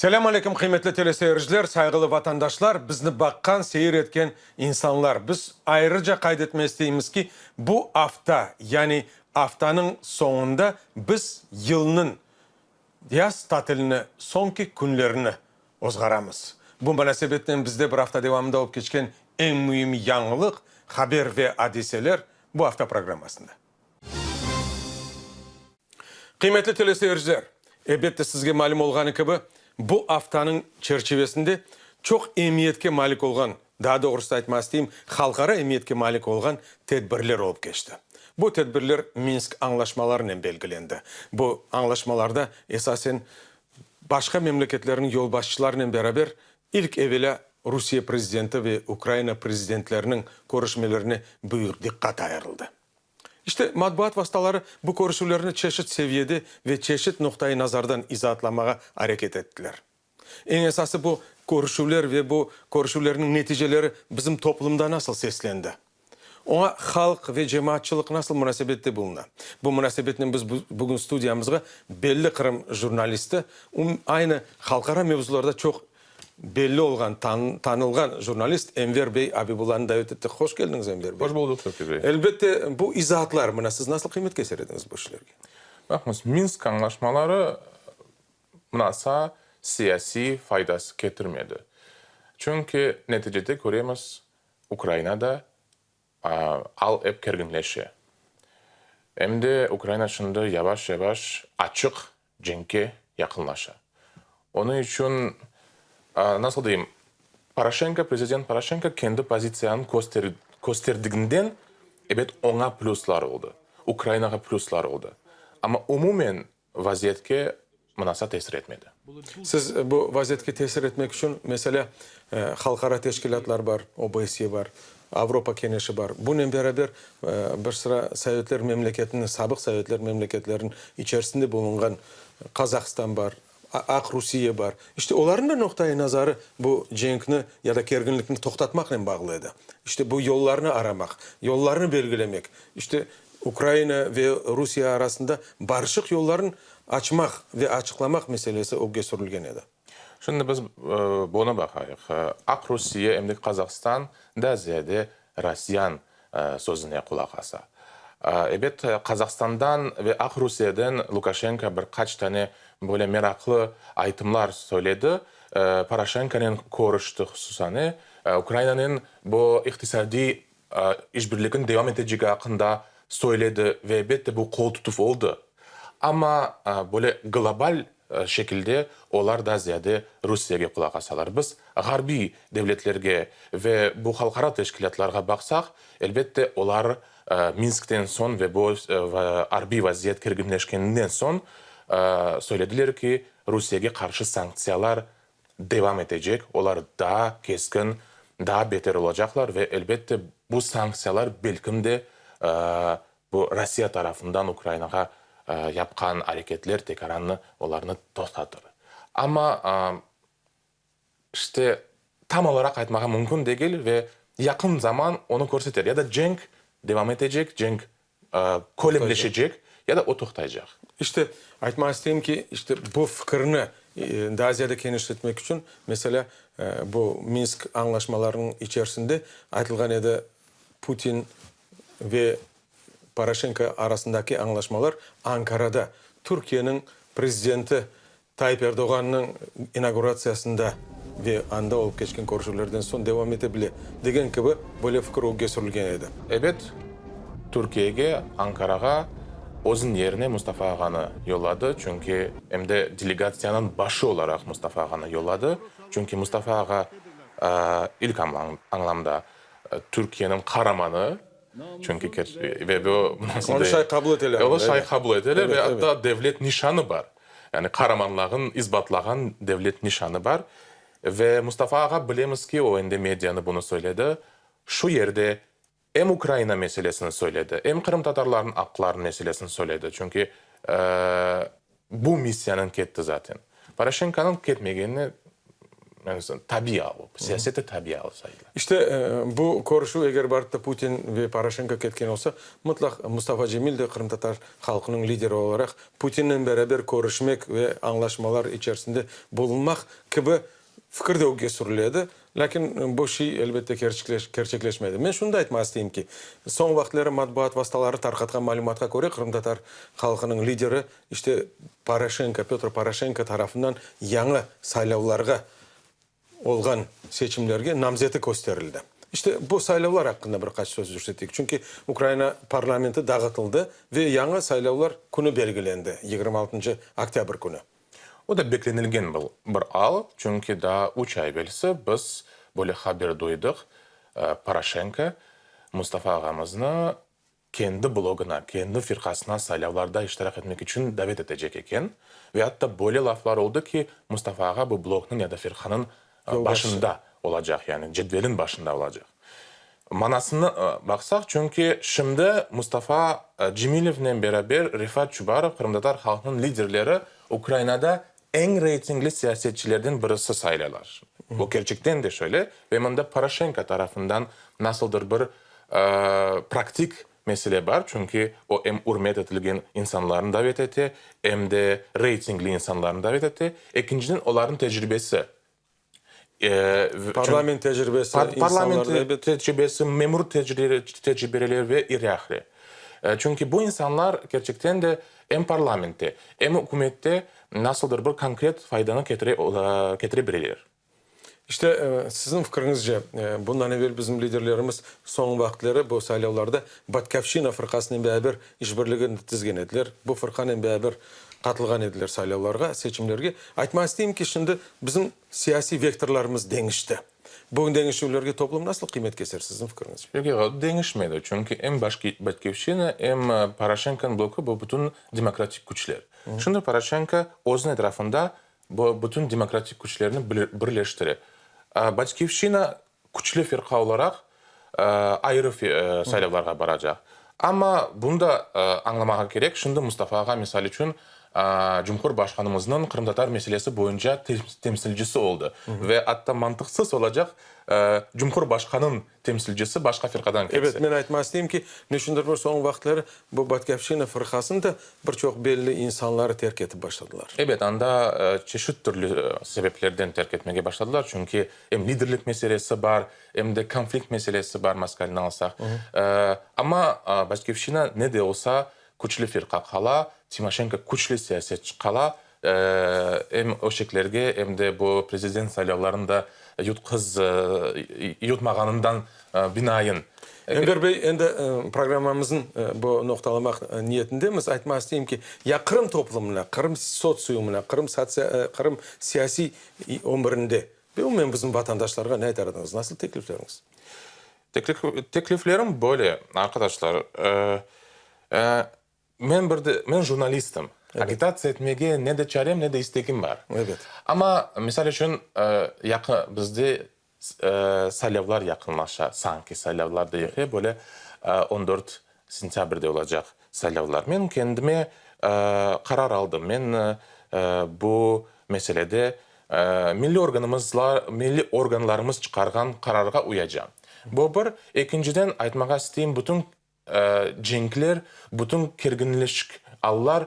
Selâm aleyküm, qıymetli teleseyirciler, sayğılı vatandaşlar, bizni baqqan, seyir etken insanlar. Biz ayrıca qayd etme isteymiz ki, bu afta, yani aftanıñ soñunda biz yılnıñ yaz tatilini soñki künlerini ozğaramız. Bu munasebetnen bizde bir afta devamında olıp keçken eñ müim yañılıq, haber ve adiseler bu afta programmasında. Qıymetli teleseyirciler, elbette sizge malüm olğanı kibi, bu aftanıñ çerçivesinde çoq emiyetke malik olğan, daa doğrusı aytmaq isteyim, halqara emiyetke malik olğan tedbirler olıp keçti. Bu tedbirler Minsk añlaşmalarınen belgilendi. Bu añlaşmalarda esasen başqa memleketlerniñ yolbaşçılarınen beraber ilk evelâ Rusiye prezidenti ve Ukraina prezidentleriniñ körüşmelerine büyük diqqat ayırıldı. İşte, matbuat vastaları bu körüşüvlerni çeşit seviyede ve çeşit noqtai nazardan izaatlamağa areket ettiler. Eñ esası bu körüşüvler ve bu körüşüvlerniñ neticeleri bizim toplumda nasıl seslendi? Oña halq ve cemaatçılıq nasıl munasebette buluna? Bu munasebetnen biz bugün studiyamızğa belli qırım jurnalisti, aynı halqara mevzularda çoq belli olğan, tanılğan jurnalist Enver bey Abibullanı davet ettik. Hoş keldiñiz, Enver bey. Hoş buldıq, Şevket bey. Elbette, bu izaatlar, mına siz nasıl qıymet keser ediñiz bu işlerge? Baqıñız, Minsk añlaşmaları mınasa siyasiy faydası ketirmedi. Çünki neticede köremiz, Ukrainada al ep kerginleşe. Em de Ukraina şimdi yavaş-yavaş açıq cenkke yaqınlaşa. Onıñ içün, nasıl deyim, Poroşenko, prezident Poroşenko kendi pozitsiyanı kösterdiginden, ebet, oña plüslar oldı, Ukrainağa plüslar oldı. Amma umumen vaziyetke mınasa tesir etmedi. Siz bu vaziyetke tesir etmek içün, meselâ, halqara teşkilâtlar bar, OBSYE bar, Avropa Keñeşi bar. Bunen beraber bir sıra sovetler memleketiniñ, sabıq sovetler memleketleriniñ içerisinde bulunğan Qazahstan bar, Aqrusiye bar. İşte olarnıñ da noqta-i nazarı bu cenkni ya da kerginlikni toqtatmaqnen bağlı edi. İşte bu yollarnı aramaq, yollarnı belgilemek, işte Ukraina ve Rusiye arasında barışıq yolların açmaq ve açıqlamaq meselesi ögge sürülgen edi. Şimdi biz bunı baqayıq, Aqrusiye em de Qazahstan daa ziyade Rasiyan sözüne qulaq asa. Ebet, Qazahstandan ve Aqrusiyeden Lukaşenko bir qaç tane böyle meraqlı aytımlar söyledi, Poroşenkonen körüşti, hususan, Ukrainanen bu iqtisadiy işbirligini devam etecegi aqqında söyledi ve elbette bu qol tutuv oldı. Amma böyle global şekilde olar daa ziyade Rusiyege qulaq asalar. Biz ğarbiy devletlerge ve bu halqara teşkilâtlarğa baqsaq, elbette olar Minskten soñ ve bu arbiy vaziyet kerginleşkeninden soñ söylediler ki, Rusiyege qarşı sanktsiyalar devam etecek, olar daa keskin, daa beter olacaqlar ve, elbette, bu sanktsiyalar belkim de bu Rossiya tarafından Ukrainağa yapqan areketler tekaranı olarnı toqtatır. Amma, işte, tam olaraq aytmağa mümkün degil ve yaqın zaman onı körseter, ya da cenk devam etecek, cenk kölemleşecek ya da o toqtaycaq. İşte, aytmaq isteyim ki, işte bu fikirni daa ziyade kenişletmek içün, meselâ, bu Minsk añlaşmalarınıñ içerisinde aytılğan edi, Putin ve Poroşenko arasındaki añlaşmalar Ankarada, Türkiyeniñ prezidenti Tayyip Erdoğannıñ inauguratsiyasında ve anda olıp keçken körüşüvlerden soñ devam ete bile, degen kibi böyle fikir ögge sürülgen edi. Ebet, Türkiyege, Ankarağa özüniñ yerine Mustafa ağanı yolladı, çünki em de delegatsiyanıñ başı olaraq Mustafa ağanı yolladı, çünki Mustafa ağa ilk añlamda Türkiyeniñ qaramanı, çünki ve bu Onı şay qabul eteler. Onı şay qabul eteler ve atta devlet nişanı bar. Yani qaramanlığın isbatlağan devlet nişanı bar. Ve Mustafa ağa, bilemiz ki, o endi medianı bunı söyledi, şu yerde em Ukraina meselesini söyledi, em qırımtatarlarnıñ aqlarınıñ meselesini söyledi. Çünki bu missiyanıñ ketti zaten. Poroşenkonıñ ketmegenine. Tabiiy al, siyasette tabiiy al sayıla. İşte, bu körüşüv, eger barıp da Putin ve Poroşenko ketken olsa, mıtlaq Mustafa Cemil de qırımtatar halqınıñ lideri olaraq Putinnen beraber körüşmek ve añlaşmalar içerisinde bulunmaq kibi fikir de ögge sürüle edi. Lâkin bu şey, elbette, kerçekleşmedi. Men şunı da aytmağa isteyim ki, soñ vaqıtları matbuat vastaları tarqatqan malümatqa köre, qırımtatar halqınıñ lideri, işte, Poroşenko, Pötr Poroşenko tarafından yañı saylavlarğa olğan seçimlerge namzeti kösterildi. İşte, bu saylavlar aqqında bir qaç söz yürseteyik. Çünki Ukraina parlamenti dağıtıldı ve yañı saylavlar künü belgilendi, 26 oktâbr künü. O da beklenilgen bir al, çünki daa üç ay evelsi biz böyle haber duydıq, Poroşenko Mustafa ağamıznı kendi blogına, kendi firqasına saylavlarda iştirak etmek içün davet etecek eken ve atta böyle laflar oldı ki, Mustafa ağa bu blognıñ ya da firqanıñ başında olacaq, yani cedvelin başında olacaq. Manasını baqsaq, çünki şimdi Mustafa Cemilevnen beraber Refat Çubarov, qırımtatar halqınıñ liderleri Ukrainada eñ reytingli siyasetçilerden birisi sayılalar. Bu kerçekten de şöyle ve mında Poroşenko tarafından nasıldır bir praktik mesele bar, çünki o em ürmet etilgen insanlarnı davet ete, em de reytingli insanlarnı davet ete. Ekinciden, olarnıñ tecribesi. Parlament tecribesi, Parlament tecribesi, memur tecribeleri ve ilâhre. Çünki bu insanlar kerçekten de em parlamentte, em ükümette nasıldır bir konkret faydanı ketire bileler. İşte, siziñ fikriñizce, bundan evel bizim liderlerimiz soñ vaqıtları bu saylavlarda Batkâvşçina fırqasınen beraber işbirligini tizgen ediler, bu fırqanen beraber qatılğan ediler saylavlarğa, seçimlerge. Aytmaq isteyim ki, şimdi bizim siyasiy vektorlarımız deñişti. Bu deñişüvlerge toplum nasıl qıymet keser, siziñ fikriñizce? Yoq, yoq, deñişmedi, çünki em Batkivşçina, em Poroşenkonıñ bloku bu bütün demokratik küçler. Şimdi Poroşenko özüniñ etrafında bu bütün demokratik küçlerni birleştire. Batkivşçina küçlü firqa olaraq ayrı saylavlarğa baracaq. Amma bunı da añlamağa kerek, şimdi Mustafa ağa, misal içün, Cumhurbaşqanımıznıñ qırımtatar meselesi boyunca temsilcisi oldı ve atta mantıqsız olacaq, Cumhurbaşqanıñ temsilcisi başqa firqadan kelse. Ebet, men aytmaq isteyim ki, neçündir bir soñ vaqıtları bu Batkâvşçina fırqasını da bir çoq belli insanları terk etip başladılar. Ebet, anda çeşit türlü sebeplerden terk etmege başladılar, çünki em liderlik meselesi bar, em de konflikt meselesi bar, Moskalni alsaq. Amma Batkivşçina ne de olsa küçlü firqa qala, Timoşenko küçlü siyasetçi qala, em öşeklerge, em de bu prezident saylavlarında yutqız, yutmağanından binaen. Enver bey, endi programmamıznıñ bu noqtalamaq niyetindemiz. Aytmaq isteyim ki, ya Qırım toplumına, Qırım sotsiumına, Qırım Qırım siyasiy ömürinde ve umumen bizim vatandaşlarğa ne aytar ediñiz? Nasıl teklifleriñiz? Tekliflerim böyle, arqadaşlar. Men bir de, men jurnalistim. Agitatsiya etmege ne de çarem, ne de istegim bar. Ebet. Amma, misal içün, yaqın, bizde saylavlar yaqınlaşa, sanki saylavlar deyik, böyle 14 sentâbrde olacaq saylavlar. Men kendime qarar aldım, men bu meselede milliy organımızlar, milliy organlarımız çıqarğan qararğa uyacam. Bu bir. Ekinciden, aytmağa isteyim, bütün Cenkler, bütün kerginleşik allar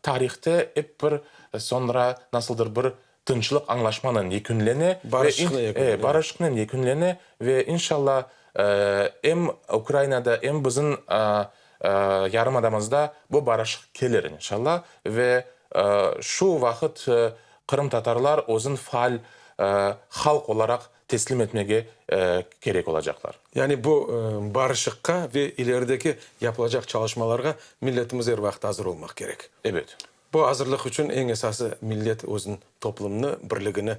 tarihte ep bir soñra nasıldır bir tınçlıq añlaşmanen yekünlene. Barışıqnen yekünlene. Barışıqnen yekünlene ve inşalla em Ukrainada, em bizim yarımadamızda bu barışıq kelir inşalla ve şu vaqıt qırımtatarlar özün faal halq olaraq teslim etmege kerek olacaqlar. Yani bu barışıqqa ve ilerideki yapılacaq çalışmalarğa milletimiz er vaqıt azır olmaq kerek. Ebet. Bu azırlıq içün eñ esası millet özüniñ toplumnı, birligini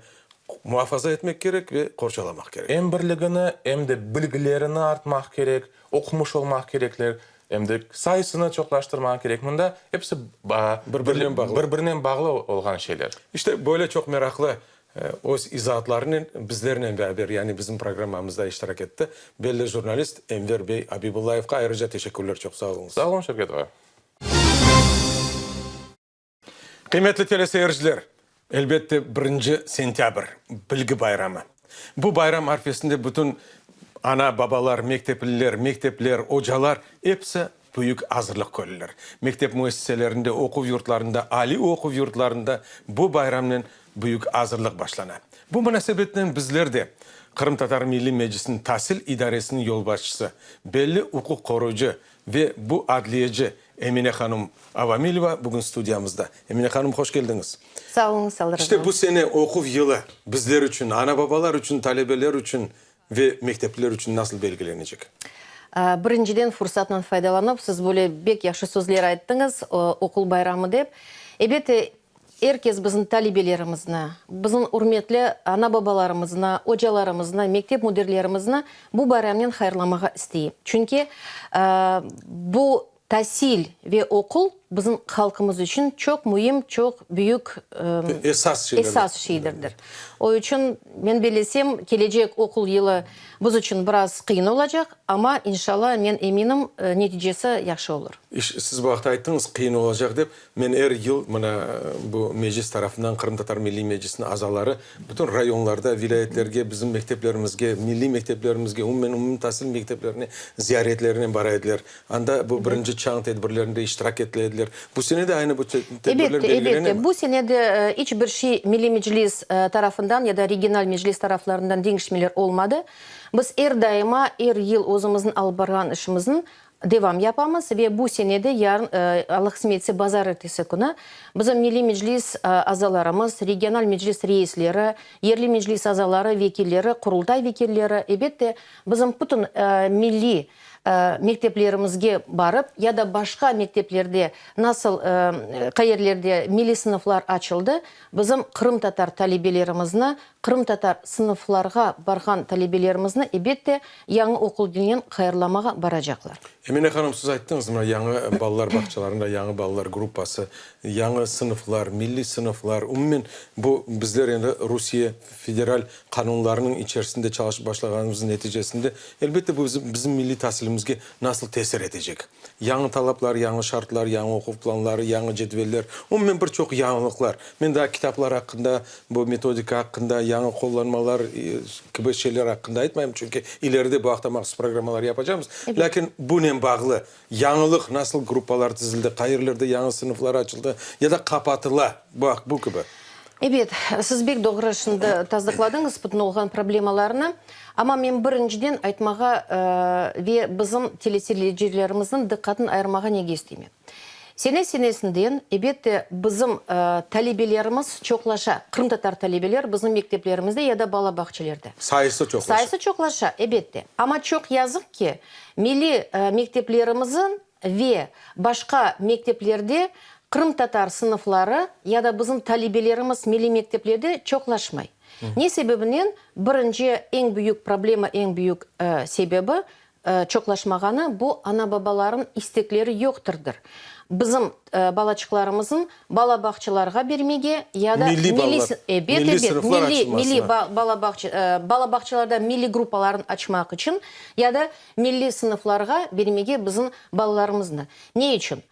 muafaza etmek kerek ve qorçalamaq kerek. Em birligini, em de bilgilerini artmaq kerek, oqumış olmaq kerekler, em de sayısını çoqlaştırmaq kerek. Mında episi bir-birinen bağlı. Bir-birinen bağlı olğan şeyler. İşte, böyle çoq meraqlı Öz izaatlarınen bizlernen beraber, yani bizim programmamızda iştirak etti belli jurnalist Enver bey Abibullayevqa ayrıca teşekkürler, çoq sağ oluñız. Sağ oluñ, Şevket ağa. Qıymetli teleseyirciler, Elbette, birinci sentâbr, Bilgi bayramı. Bu bayram arfesinde bütün ana, babalar, mektepliler, mektepler, ocalar, episi büyük azırlıq körerler. Mektep müessiselerinde, oquv yurtlarında, aliy oquv yurtlarında bu bayramnen büyük azırlıq başlana. Bu munasebetnen bizler de Qırımtatar Milliy Meclisiniñ tasil idaresiniñ yolbaşçısı, belli uquq qoruyıcı ve bu adliyeci Emine hanım Avamileva bugün studiyamızda. Emine hanım, hoş keldiñiz. Sağ oluñız, Alla razı İşte bu olsun. sene oquv yılı bizler içün, ana-babalar içün, talebeler içün ve mektepliler içün nasıl belgilenecek? Birinciden, fursattan faydalanıp, siz böyle bek yahşı sözler ayttıñız, oqul bayramı dep. Ebet, Er kes bizim talebelerimizni, bizim ürmetli ana-babalarımıznı, ocalarımıznı, mektep müdirlerimizni bu bayramnen hayırlamağa isteyim. Çünki bu tasil ve oqul bizim halqımız içün çoq müim, çoq büyük esas şeylerdir. O içün, men bellesem, kelecek oqul yılı biz içün biraz qıyın olacaq, amma, inşalla, men eminim, neticesi yahşı olur. Siz bu aqta ayttıñız, qıyın olacaq dep. Men er yıl mına bu meclis tarafından, Qırımtatar Milliy Meclisiniñ azaları bütün rayonlarda, vilâyetlerge, bizim mekteplerimizge, milliy mekteplerimizge, umumen umumtasil mekteplerine ziyaretlerinen bara ediler. Anda bu birinci çañ tedbirlerinde iştirak etile ediler. Bu sene de aynı bu tedbirler Elbette, belgilenemi? elbette. Bu sene de iç bir şey Milliy Meclis tarafından ya da regional meclis taraflarından deñişmeler olmadı. Biz er daima, er yıl özümizniñ alıp barğan işimizni Devam yapamız ve bu sene de yarın, Alla qısmet etse, bazarertesi künü bizim Milliy Meclis azalarımız, regional meclis reisleri, yerli meclis azaları, vekilleri, Qurultay vekilleri, ebet de, bizim bütün milliy mekteplerimizge barıp ya da başqa mekteplerde nasıl, qayerlerde milliy sınıflar açıldı, bizim qırımtatar talebelerimizni Qırımtatar sınıflarğa barğan talebelerimizni, ebet de, yañı oqul yılınen hayırlamağa baracaqlar. Emine hanım, siz ayttıñız, mına, yañı balalar bağçalarında yañı balalar gruppası, yañı sınıflar, milliy sınıflar, umumen bu bizler endi Rusiye federal qanunlarınıñ içerisinde çalışıp başlağanımıznıñ neticesinde, elbette, bu bizim milliy tasilimizge nasıl tesir etecek? Yañı talaplar, yañı şartlar, yañı oquv planları, yañı cedveller, umumen bir çoq yañılıqlar. Men daa kitaplar aqqında, bu metodika aqqında, yañı qullanmalar kibi şeyler aqqında aytmayım, çünki ileride bu aqta mahsus programmalar yapacamız. Lâkin bunen bağlı yañılıq, nasıl gruppalar tizildi, qayerlerde yañı sınıflar açıldı ya da qapatıla, bu bu kibi. Ebet, siz bek doğru şimdi tasdıqladıñız bütün olğan problemalarnı. Amma men birinciden aytmağa ve bizim teleseyircilerimizniñ diqqatını ayırmağa nege isteymen. Sene-senesinden, ebette, bizim talebelerimiz çoqlaşa, qırımtatar talebeler bizim mekteplerimizde ya da bala bağçelerde. Sayısı çoqlaşa. Sayısı çoqlaşa, ebette. Amma çoq yazıq ki, milliy mekteplerimizin ve başqa mekteplerde qırımtatar sınıfları ya da bizim talebelerimiz milliy mekteplerde çoqlaşmay. Ne sebebinen? Birinci, eñ büyük problema, eñ büyük sebebi, çoqlaşmağanı, bu ana-babaların istekleri yoqtırdır. Bizim balaçıqlarımızın bala bağçalarğa bermege ya da Milliy balalar, ebet, milliy ebet, sınıflar milliy, milliy açılmasına. bala bağça, bala bağçalarda milliy gruppaların açmaq içün ya da milliy sınıflarğa bermege bizim balalarımıznı. Ne içün?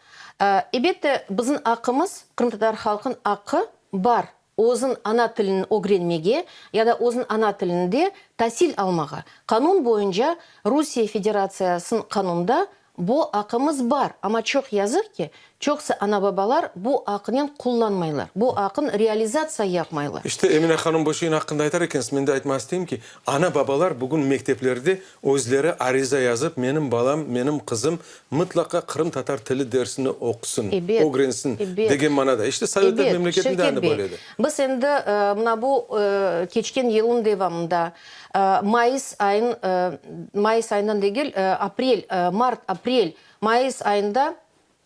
Ebette, bizim aqqımız, qırımtatar halqın aqqı bar özüñ ana tilini ögrenmege ya da özüñ ana tilinde tasil almağa. Qanun boyunca, Rusiye Federatsiyasınıñ qanunında bu aqımız bar, amma çoq yazıq ki, çoqsı ana-babalar bu aqnen qullanmaylar, bu aqın realizatsiya yapmaylar. İşte, Emine hanım, bu şeyin aqqında aytar ekensiz, men de aytmağa isteyim ki, ana-babalar bugün mekteplerde özleri ariza yazıp, menim balam, menim qızım mıtlaqa qırımtatar tili dersini oqusın, Ebet, ögrensin ebet. degen manada. İşte, sovetler Ebet, memleketinde Şevket anı bey, böyle edi. biz endi mına bu keçken yılnıñ devamında, mayıs ayın, mayıs ayından degil, aprel, mart, aprel, mayıs ayında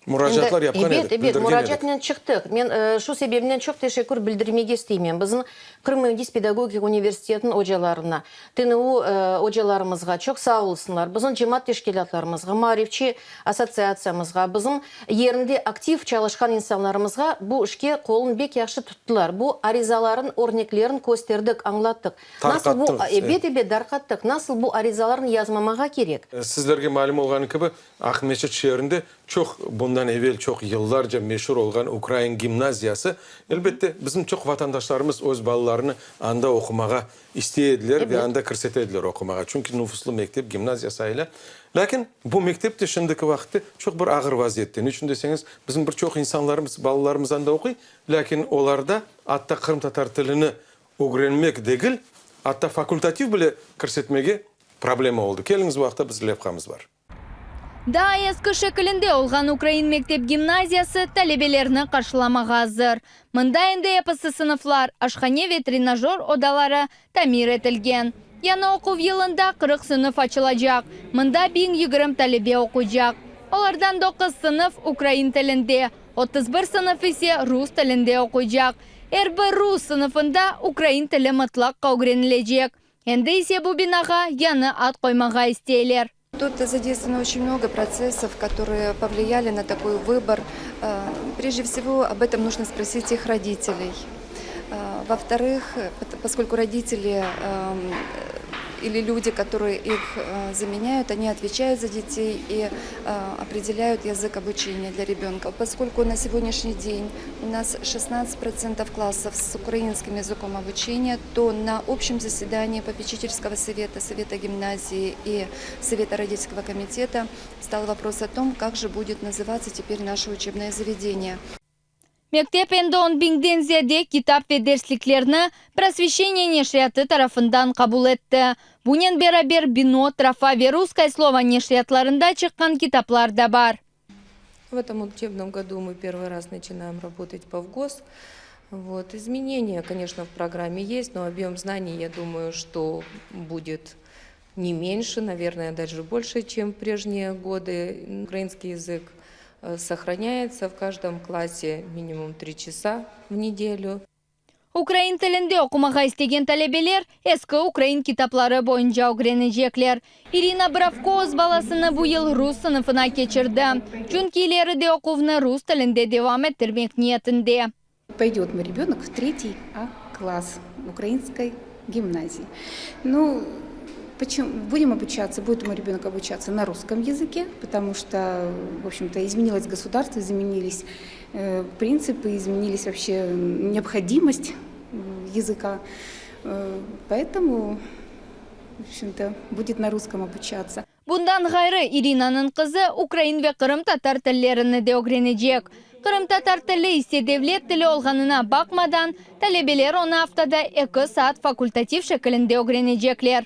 Muracaatlar Endi, yapqan ebet, edik, ebet, bildirgen edik. muracaatnen çıqtıq. Men şu sebebinen çoq teşekkür bildirmege isteymen bizim Qırım müendis pedagogik universitetiniñ ocalarına, TNU ocalarımızğa, çoq sağ olsunlar, bizim cemaat teşkilâtlarımızğa, maarifçi assotsiatsiyamızğa, bizim yerinde aktiv çalışqan insanlarımızğa bu işke qolun bek yahşı tuttılar. Bu arizaların örneklerin kösterdik, añlattıq. Nasıl bu, Tarqattıñız, ebet, ebet, darqattıq. Nasıl bu arizalarnı yazmamağa kerek. Sizlerge malüm olğanı kibi, Aqmescit şeerinde çoq bundan. Ondan evel çoq yıllarca meşur olğan ukrain gimnaziyası, elbette, bizim çoq vatandaşlarımız öz balalarını anda oqumağa istey ediler ve anda kirsete ediler oqumağa, çünki nufuzlı mektep, gimnaziya sayıla. Lâkin bu mektep de şimdiki vaqıtte çoq bir ağır vaziyette. Niçün deseñiz, bizim bir çoq insanlarımız, balalarımız anda oquy, lâkin olarda atta qırımtatar tilini ögrenmek degil, atta fakultativ bile kirsetmege problema oldı. Keliñiz, bu aqta biz levhamız bar. Daa eski şekilinde olğan ukrain mektep-gimnaziyası talebelerni qarşılamağa azır. Mında endi episi sınıflar, aşhane ve trenajör odaları tamir etilgen. Yañı oquv yılında 40 sınıf açılacaq, mında 1020 talebe oquycaq. Olardan doquz sınıf ukrain tilinde, 31 sınıf ise rus tilinde oquycaq. Er bir rus sınıfında ukrain tili mıtlaqqa ögrenilecek. Endi ise bu binağa yañı ad qoymağa isteyler. Тут задействовано очень много процессов, которые повлияли на такой выбор. Прежде всего, об этом нужно спросить их родителей. Во-вторых, поскольку родители или люди, которые их заменяют, они отвечают за детей и определяют язык обучения для ребенка. Поскольку на сегодняшний день у нас 16% классов с украинским языком обучения, то на общем заседании попечительского совета, совета гимназии и совета родительского комитета стал вопрос о том, как же будет называться теперь наше учебное заведение. Mektep endi 10 biñden ziyade kitap ve dersliklerni Prosveşeniye neşriyatı tarafından qabul etti. Bunen beraber Bino, Трофа ve Русское слово neşriyatlarında çıqqan kitaplar da bar. В этом учебном году мы первый раз начинаем работать по ФГОС. Вот. Изменения, конечно, в программе есть, но объем знаний, я думаю, что будет не меньше, наверное, даже больше, чем в прежние годы. Украинский язык сохраняется в каждом классе минимум 3 часа в неделю. Ukrain tilinde oqumağa istegen talebeler eski ukrain kitapları boyunca ögrenecekler. İrina Bravko öz balasını bu yıl rus sınıfına keçirdi. Çünki ileride oquvnı rus tilinde devam ettirmek niyetinde. Пойдет мой ребенок в третий А класс украинской гимназии. Ну, почему? Будем обучаться, будет мой ребенок обучаться на русском языке, потому что, в общем-то, изменилось государство, изменились принципы, изменились вообще необходимость языка. Поэтому, в общем-то, будет на русском обучаться. Bundan ğayrı İrinanıñ qızı ukrain ve qırımtatar tillerini de ögrenecek. Qırımtatar tili ise devlet tili olğanına baqmadan, talebeler onı aftada 2 saat fakultativ şekilinde ögrenecekler.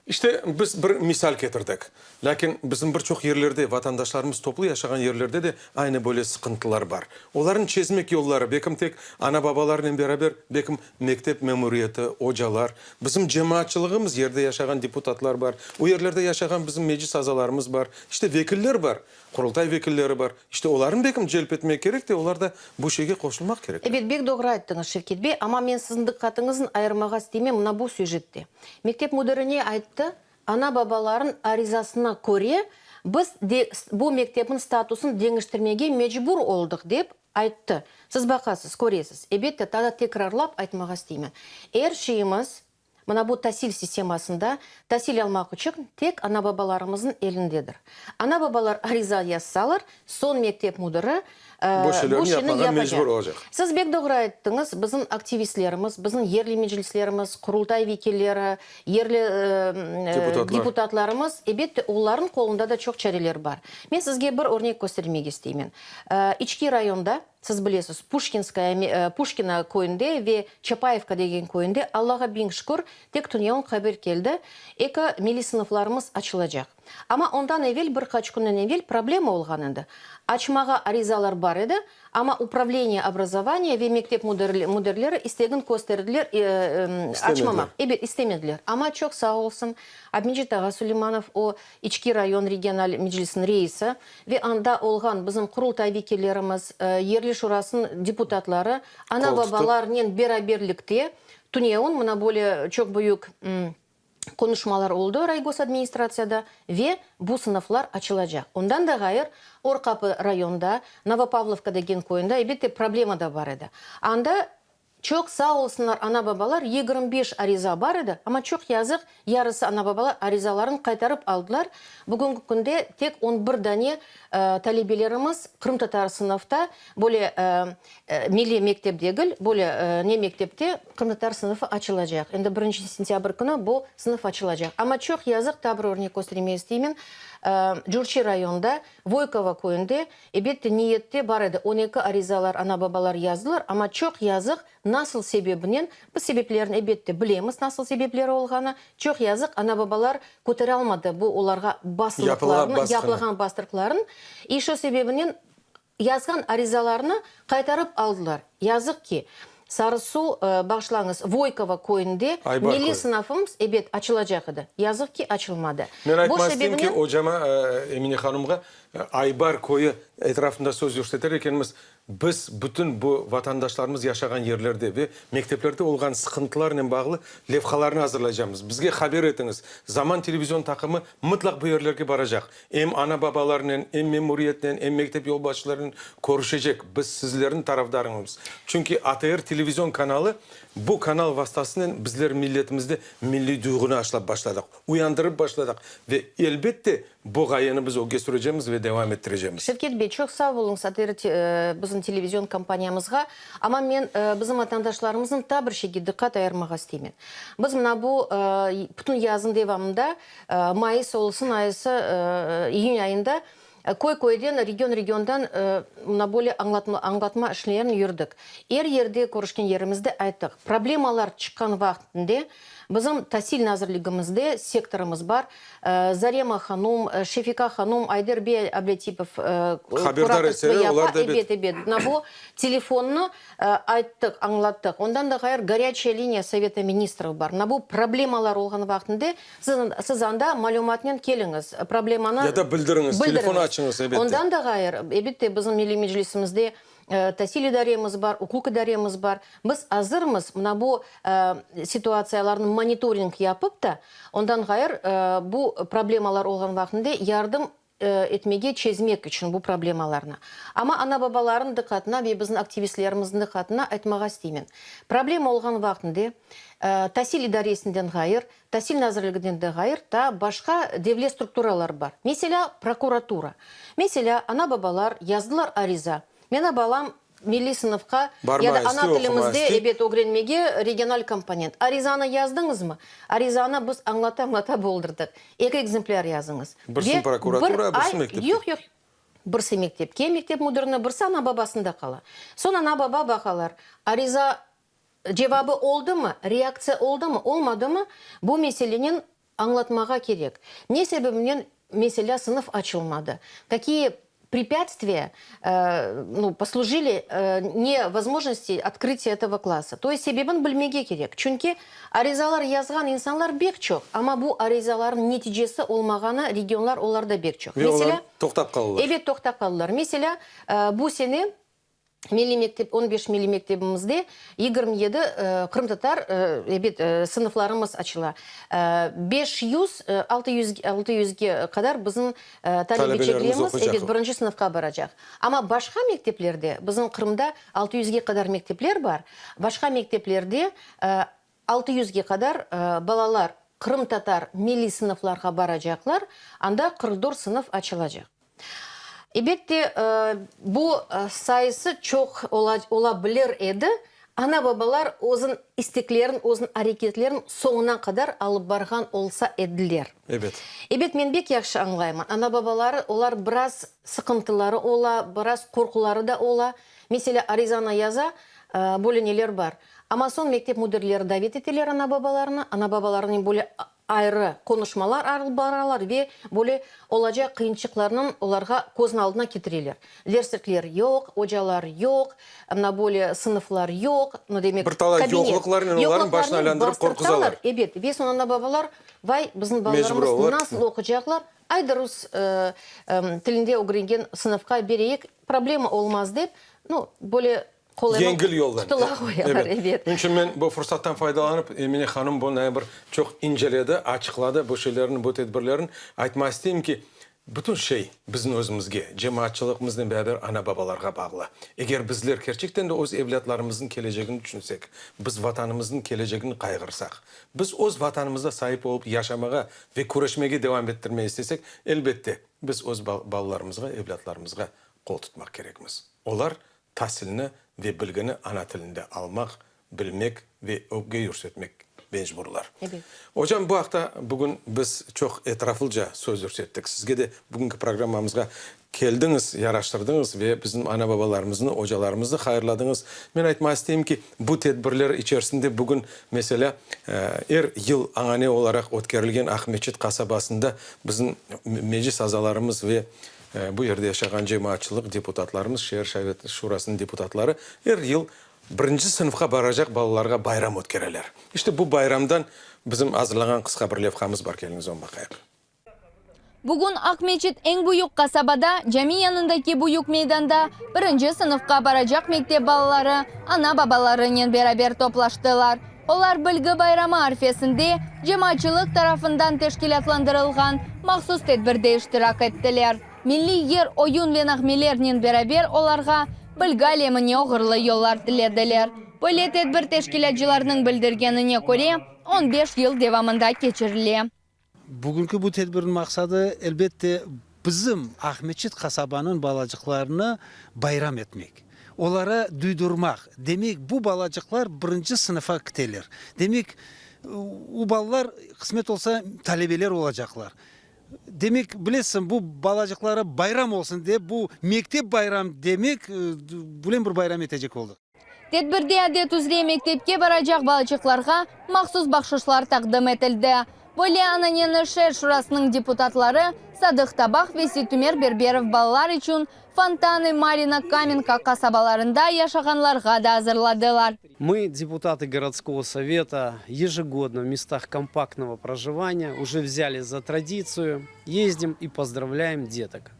İşte biz bir misal ketirdik. Lâkin bizim bir çoq yerlerde, vatandaşlarımız toplu yaşağan yerlerde de aynı böyle sıqıntılar bar. Olarnı çezmek yolları, belkim tek ana-babalarnen beraber, belkim mektep memuriyeti, ocalar, bizim cemaatçılığımız yerde yaşağan deputatlar bar, o yerlerde yaşağan bizim meclis azalarımız bar, işte vekiller bar, Qurultay vekilleri bar. İşte olarnı belkim celp etmek kerek de, olar da bu şeyge qoşulmaq kerek. Ebet, pek doğru ayttıñız, Şevket bey, amma men siziñ diqqatıñıznı ayırmağa isteymen mına bu süjette. Mektep müdiri ne ayttı? Ana-babalarnıñ arizasına köre biz de bu mektepniñ statusını deñiştirmege mecbur oldıq, dep ayttı. Siz baqasız, köresiz. Elbette, daa da tekrarlap aytmağa isteymen. Er şeyimiz mına bu tasil sistemasında tasil almaq içün tek ana-babalarımıznıñ elindedir. Ana-babalar ariza yazsalar, soñ mektep müdiri bu şeylerni bu şeyni yapmağa yapacaq. Mecbur olacaq. Siz pek doğru ayttıñız, bizim aktivistlerimiz, bizim yerli meclislerimiz, Qurultay vekilleri, yerli Deputatlar. Deputatlarımız, elbette, olarnıñ qolunda da çoq çareler bar. Men sizge bir örnek köstermege isteymen. İçki rayonda, siz bilesiz, Puşkinskaya, Puşkina köyünde ve Çapayevka degen köyünde, Allağa biñ şükür, tek tünevin haber keldi, eki milliy sınıflarımız açılacaq. Amma ondan evel, bir qaç künden evel problema olğan edi. Açmağa arizalar bar edi, amma управление образования ve mektep müdirleri istegin kösterdiler açmamaq. Ebet, istemediler. Amma çoq sağ olsun Abmecit ağa Suleymanov, o İçki rayon regional meclisiniñ reisi ve anda olğan bizim Qurultay vekillerimiz, yerli şurasınıñ deputatları, ana-babalarnen beraberlikte tünevin mına böyle çoq büyük qonuşmalar oldı raygosadministratsiyada ve bu sınıflar açılacaq. Ondan da ğayrı Orqapı rayonda, Novopavlovka degen köyünde, elbette, problema da bar edi. Anda. Çoq sağ olsunlar ana-babalar, 25 ariza bar edi, amma çoq yazıq, yarısı ana-babalar arizalarını qaytarıp aldılar. Bugünki künde tek on bir dane talebelerimiz qırımtatar sınıfta, böyle milliy mektep degil, böyle ne mektepte qırımtatar sınıfı açılacaq. Endi birinci sentâbr künü bu sınıf açılacaq. Amma çoq yazıq, taa bir örnek köstermege isteymen, Curçı rayonında, Voykovo köyünde, Ebette, niyette bar edi, on eki arizalar ana-babalar yazdılar, amma çoq yazıq, nasıl sebebinen, biz sebeplerini, ebette, bilemiz, nasıl sebepleri olğanı, çoq yazıq, ana-babalar kötere almadı bu olarğa basılıqlarnı, yapılğan bastırıqlarnı, i şo sebebinen yazğan arizalarını qaytarıp aldılar. Yazıq ki, Sarı-Su, bağışlañız, Voykovo köyünde milliy sınafımız, ebet, açılacaq edi. Yazıq ki, açılmadı. Men aytmaq isteyim ki, ocama, Emine hanımğa, Aybar köyü etrafında söz yürseter ekenmiz, biz bütün bu vatandaşlarımız yaşağan yerlerde ve mekteplerde olğan sıqıntılarnen bağlı levhalarnı azırlaycamız. Bizge haber etiñiz, Zaman televizion taqımı mıtlaq bu yerlerge baracaq. Em ana-babalarnen, em memuriyetnen, em mektep yolbaşçılarınen körüşecek. Biz sizlerniñ tarafdarıñımız. Çünki ATR televizion kanalı, bu kanal vastasınen bizler milletimizde milliy duyğunı aşlap başladıq, uyandırıp başladıq ve, elbette, bu ğayeni biz ögge sürecemiz ve devam ettirecemiz. Şevket bey, çoq sağ oluñız ATR bizim televizion kompaniyamızğa. Amma men bizim vatandaşlarımıznıñ taa bir şeyge diqqat ayırmağa isteymen. Biz mına bu bütün yazın devamında Mayıs olsun, ayısı, iyün ayında köy-köyden, region-regiondan mına böyle añlatma işlerini yürdik. Er yerde körüşken yerimizde ayttıq, problemalar çıqqan vaqtında bizim Tasil nazirligimizde sektorımız bar, Zarema hanum, Şefika hanum, Ayder bey Ablâtipov kuratorstvo yapa, ebet, ebet, mına bu telefonnı Ayttıq, añlattıq. Ondan da ğayrı, gorâçaya liniya Soveta ministrov bar. Mına bu problemalar olğan vaqtında siz, siz anda malümatnen keliñiz, problemanı Ya da bildiriñiz, telefon açıñız, elbette. Ondan da ğayrı, elbette, bizim Milliy Meclisimizde tasil idaremiz bar, uquq idaremiz bar. Biz azırmız mına bu situatsiyalarnı monitoring yapıp da, ondan ğayrı, bu problemalar olğan vaqtında yardım etmege, çezmek içün bu problemalarnı. Amma ana-babalarnıñ diqqatına ve bizim aktivistlerimizniñ diqqatına aytmağa isteymen. Problema olğan vaqtında tasil idaresinden ğayır, tasil nazirliginden de ğayır taa başqa devlet strukturaları bar. Meselâ, prokuratura. Meselâ, ana-babalar yazdılar ariza, Meni balam Milliy sınıfqa ya da ana tilimizde, ebet, ögrenmege regional komponent. Arizanı yazdıñızmı? Arizanı biz añlata-añlata boldırdıq. Eki ekzemplâr yazıñız. Birisi prokuratura, birisi mektepke. Yoq, yoq. Birisi mektepke, mektep müdirine, birisi ana-babasında qala. Soñ ana-baba baqalar, ariza cevabı oldımı, reaktsiya oldımı, olmadımı, bu meselenen Añlatmağa kerek, ne sebebinen, meselâ, sınıf açılmadı, kakiye prepyatstviya, nu, poslujili ne vozmojnosti otkrıtiya etogo klassa. To est sebebin bilmege kerek, çünki arizalar yazğan insanlar bek çoq, amma bu arizalarnıñ neticesi olmağanı regionlar olarda bek çoq. Ve olar toqtap qaldılar. Ebet, toqtap qaldılar. Meselâ, bu sene Milliy mektep, on beş milliy mektebimizde 27 qırımtatar, ebet, sınıflarımız açıla. 500, 600, altı yüzge qadar bizim talebeçeklerimiz, ebet, birinci sınıfqa baracaq. Amma başqa mekteplerde, bizim Qırımda altı yüzge qadar mektepler bar, başqa mekteplerde altı yüzge qadar balalar qırımtatar milliy sınıflarğa baracaqlar, anda 44 sınıf açılacaq. Ebette, bu sayısı çoq ola bilir edi, ana-babalar özüñ isteklerin, özüñ areketlerin soñuna qadar alıp barğan olsa ediler. Ebet. Ebet, men bek yahşı añlayman, ana-babaları, olar biraz sıqıntıları ola, biraz qorquları da ola. Meselâ, arizanı yaza, böyle neler bar. Amma soñ mektep müdirleri davet eteler ana-babalarnı, ana-babalarnen böyle Ayrı qonuşmalar alıp baralar ve böyle olacaq qıyınçıqlarnıñ olarğa közün aldına ketireler. Derslikler yoq, ocalar yoq, mına böyle sınıflar yoq, nu demek, Bir talay kabinet. yoqluqlarnen olarnıñ başını Yoqluqlarnen aylandırıp bastırtalar, qorquzalar. ebet. Ve soñ ana-babalar, vay, bizim Mecbur balalarımız olalar. nasıl oqucaqlar, ayda rus tilinde ögrengen sınıfqa bereyik, problema olmaz dep, nu, böyle Yengil yoldan. Qutula qoyalar, ebet. Onıñ içün men bu fursattan faydalanıp, Emine hanım bunı bir çoq inceledi, açıqladı bu şeylerni, bu tedbirlerni. Aytmaq isteyim ki, Bütün şey bizim özümizge, cemaatçılıqımıznen beraber ana-babalarğa bağlı. Eger bizler kerçekten de öz evlâtlarımıznıñ kelecegini tüşünsek, biz Vatanımıznıñ kelecegini qayğırsaq, biz öz Vatanımızda saip olıp yaşamağa ve küreşmege devam ettirmege istesek, elbette, biz öz balalarımızğa, evlâtlarımızğa qol tutmaq kerekmiz. Olar tasilni ve bilgini ana tilinde almaq, bilmek ve ögge yürsetmek mecburlar. Ebet. Ocam, bu aqta bugün biz çoq etraflıca söz yürsettik. Sizge de bugünki programmamızğa keldiñiz, yaraştırdıñız ve bizim ana-babalarımıznı, ocalarımıznı hayırladıñız. Men aytmağa isteyim ki, bu tedbirler içerisinde bugün, meselâ, er yıl añane olaraq ötkerilgen Aqmeçit qasabasında bizim meclis azalarımız ve bu yerde yaşağan cemaatçılıq deputatlarımız, şeer şurasınıñ deputatları er yıl Birinci sınıfqa baracaq balalarğa bayram ötkereler. İşte bu bayramdan bizim azırlağan qısqa bir levhamız bar, keliñiz onı baqayıq. Bugün Aqmeçit eñ büyük qasabada, cami yanındaki büyük meydanda birinci sınıfqa baracaq mektep balaları ana-babalarınen beraber toplaştılar. Olar Bilgi bayramı arfesinde cemaatçılıq tarafından teşkilâtlandırılğan mahsus tedbirde iştirak ettiler. Milliy yır, oyun ve nağmelernen beraber olarğa bilgi alemine oğurlı yollar tilediler. Böyle tedbir teşkilâtcılarnıñ bildirgenine köre, on beş yıl devamında keçirile. Bugünki bu tedbirniñ maqsadı, elbette, bizim Aqmeçit qasabanıñ balacıqlarını bayram etmek, olara duydurmaq, demek, bu balacıqlar birinci sınıfa kiteler, demek, u balalar, qısmet olsa, talebeler olacaqlar. Demek, bilesiñ, bu balacıqlara bayram olsun dep, bu mektep bayram demek, böyle bir bayram etecek oldıq. Tedbirde adet üzre mektepke baracaq balaçıqlarğa mahsus bahşışlar taqdim etildi. Böyle ananeni şeer şurasınıñ deputatları Sadıq Tabah ve Seytumer Berberov balalar içün Fontanı, Marino, Kamenka qasabalarında yaşağanlarğa da azırladılar. Мы, deputatı gorodskogo soveta, ежегодно в местах kompaktnogo проживания уже взяли за традицию, ездим и поздравляем деток.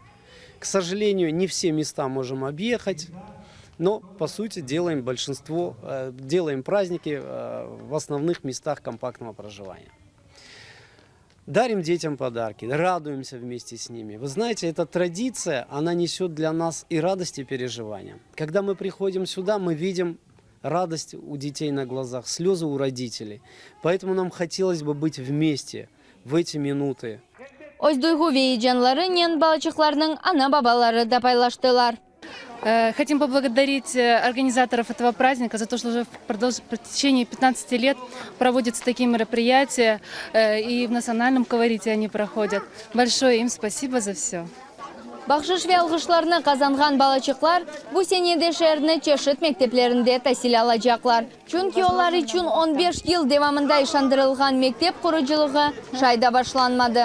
К сожалению, не все места можем объехать, но, по сути, делаем большинство, делаем праздники в основных местах компактного проживания. Дарим детям подарки, радуемся вместе с ними. Вы знаете, эта традиция, она несет для нас и радость, и переживания. Когда мы приходим сюда, мы видим радость у детей на глазах, слезы у родителей. Поэтому нам хотелось бы быть вместе в эти минуты. Öz duyğu ve eyecanlarınen balaçıqlarnıñ ana-babaları da paylaştılar. Хотим поблагодарить организаторов этого праздника за то, что уже в течение 15 лет проводятся такие мероприятия, и в национальном колорите они проходят. Большое им спасибо за все. Bahşış ve alğışlarnı qazanğan balaçıqlar bu sene de şeerniñ çeşit mekteplerinde tasil alacaqlar. Çünki olar içün on beş yıl devamında işandırılğan mektep qurucılığı şay da başlanmadı.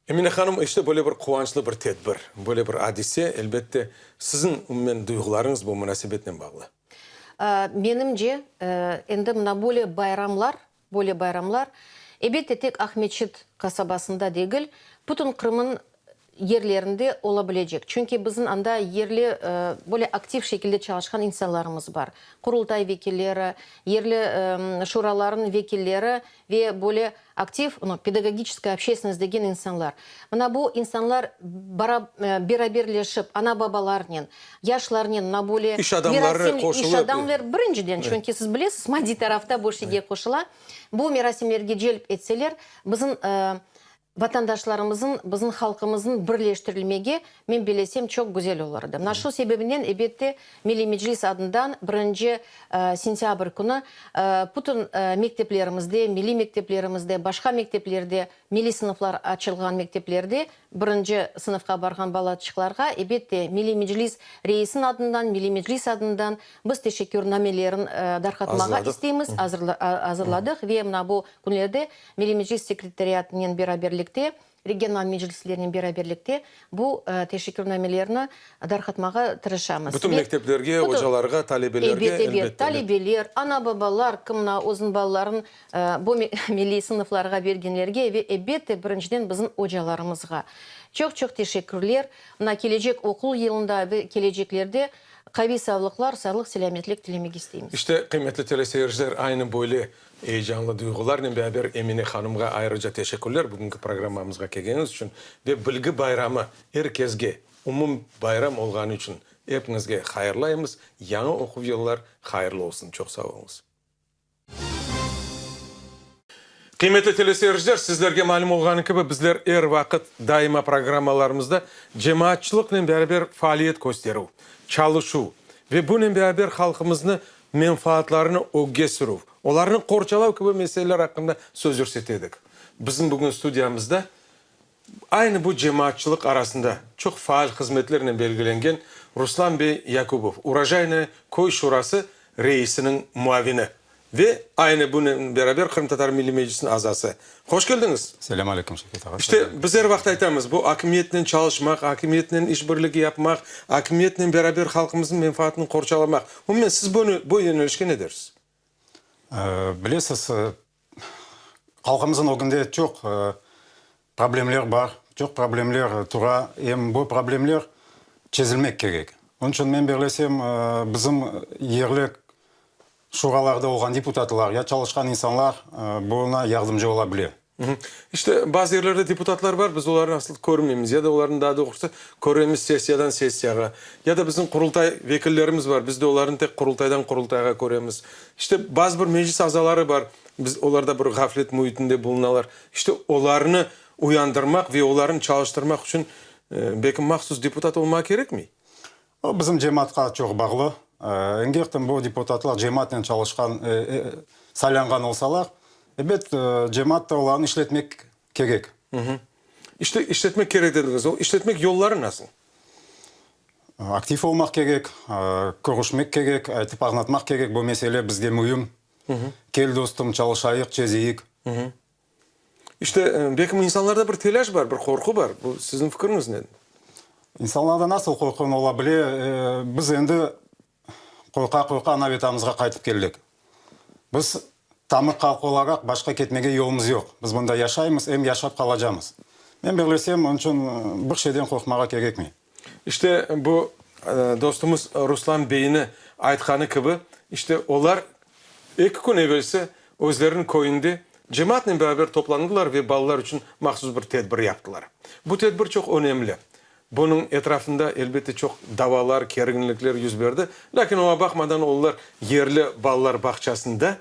Emine hanım, işte böyle bir quvançlı bir tedbir, böyle bir adise, elbette, siziñ umumen duyğularıñız bu munasebetnen bağlı. Menimce, endi mına böyle bayramlar, böyle bayramlar, elbette, tek Aqmeçit qasabasında degil, bütün Qırımnıñ yerlerinde ola bilecek. Çünki bizim anda yerli, böyle aktiv şekilde çalışqan insanlarımız bar. Qurultay vekilleri, yerli şuralarnıñ vekilleri ve böyle Aktiv, no, pedagogiçeskaya общественность degen insanlar. Mına bu insanlar bara, beraberleşip, ana-babalarnen, yaşlarnen mına böyle İş adamları merasim, iş qoşulıp. adamlar, birinciden, çünki siz bilesiz, maddiy tarafta bu şeyge qoşula, bu merasimlerge celp etseler, bizim vatandaşlarımızın, bizim halqımızın birleştirilmege, men bilesem, çoq güzel olur edi. Mına şu sebebinden, ebette, Milliy Meclis adından birinci sentâbr künü bütün mekteplerimizde, milliy mekteplerimizde, başqa mekteplerde, milliy sınıflar açılğan mekteplerde birinci sınıfqa barğan balaçıqlarğa, ebette, Milliy Meclis reisiniñ adından, Milliy Meclis adından biz teşekkürnamelerin darqatmağa isteymiz, azırladıq ve mına bu künlerde Milliy Meclis sekretariatınen beraberlikte Regional meclislernen beraberlikte bu teşekkürnamelerni darqatmağa tırışamız. Bütün mekteplerge, ocalarğa, talebelerge, Ebet, ebet. Talebeler, ana-babalar, kim mına özüniñ balaların bu milliy sınıflarğa bergenlerge ve, ebette, birinciden bizim ocalarımızğa. Çoq-çoq teşekkürler. Mına kelecek oquv yılında ve keleceklerde. Qaviy savlıqlar, sağlıq-selâmetlik tilemege isteymiz. İşte, qıymetli teleseyirciler, aynı böyle eyecanlı duyğularnen beraber Emine hanımğa ayrıca teşekkürler bugünki programmamızğa kelgeniñiz içün ve Bilgi bayramı er kesge umum bayram olğanı içün epiñizge hayırlaymız. Yañı oquv yıllar hayırlı olsun. Çoq sağ oluñız. Qıymetli teleseyirciler, sizlerge malüm olğanı kibi, bizler er vaqıt daima programmalarımızda cemaatçılıqnen beraber faaliyet kösterüv, çalışuv ve bunen beraber halqımıznı menfaatlarını ögge sürüv, olarnı qorçalav kibi meseleler aqqında söz yürsete edik. Bizim bugün studiyamızda Aynı bu cemaatçılıq arasında çoq faal hızmetlernen belgilengen Ruslan bey Yakubov, Urojaynoye köy şurası reisiniñ muavini ve aynı bunen beraber Qırımtatar Milliy Meclisiniñ azası. Hoş keldiñiz! Selâm aleyküm, Şevket ağa. İşte, biz er vaqıt aytamız, bu akimiyetnen çalışmaq, akimiyetnen işbirligi yapmaq, akimiyetnen beraber halqımıznıñ menfaatını qorçalamaq. Umumen, siz bu yönelişke ne dersiz? Bilesiz, Halqımıznıñ ögünde çoq problemler bar, çoq problemler tura, em bu problemler çezilmek kerek. Onıñ içün men birlesem, bizim yerli şuralarda olğan deputatlar ya çalışqan insanlar buña yardımcı ola bile. İşte, bazı yerlerde deputatlar bar, biz olarnı asıl körmeymiz, ya da olarnı daa doğrusı köremiz sessiyadan sessiyağa, ya da bizim Qurultay vekillerimiz bar, biz de olarnı tek Qurultaydan Qurultayğa köremiz. İşte, bazı bir meclis azaları bar, biz olar da bir ğaflet müitinde bulunalar. İşte, olarnı uyandırmaq ve olarnı çalıştırmaq içün, belki, mahsus deputat olmağa kerekmey? O, bizim cemaatqa çoq bağlı. Engertem bu deputatlar cemaatnen çalışqan, saylanğan olsalar, ebet, cemaat da olarnı işletmek kerek. İşte, işletmek kerek dediñiz. O işletmek yolları nasıl? Aktiv olmaq kerek, körüşmek kerek, aytıp añlatmaq kerek, bu mesele bizge müim. Kel, dostum, çalışayıq, çezeyik. İşte, belki insanlarda bir telâş bar, bir qorqu bar. Bu siziñ fikiriñiz ne? İnsanlarda nasıl qorqu ola bile? Biz endi qorqa-qorqa ana-Vetanımızğa qaytıp keldik. Biz tamır halqı olaraq başqa ketmege yolumız yoq. Biz mında yaşaymız, em yaşap qalacamız. Men birlesem, onıñ içün bir şeyden qorqmağa kerekmey. İşte, bu dostumız Ruslan beyni aytqanı kibi, işte, olar eki kün evelsi özleriniñ köyünde cemaatnen beraber toplandılar ve balalar içün mahsus bir tedbir yaptılar. Bu tedbir çoq önemli. Bunıñ etrafında, elbette, çoq davalar, kerginlikler yüz berdi, lâkin oña baqmadan olar yerli balalar bağçasında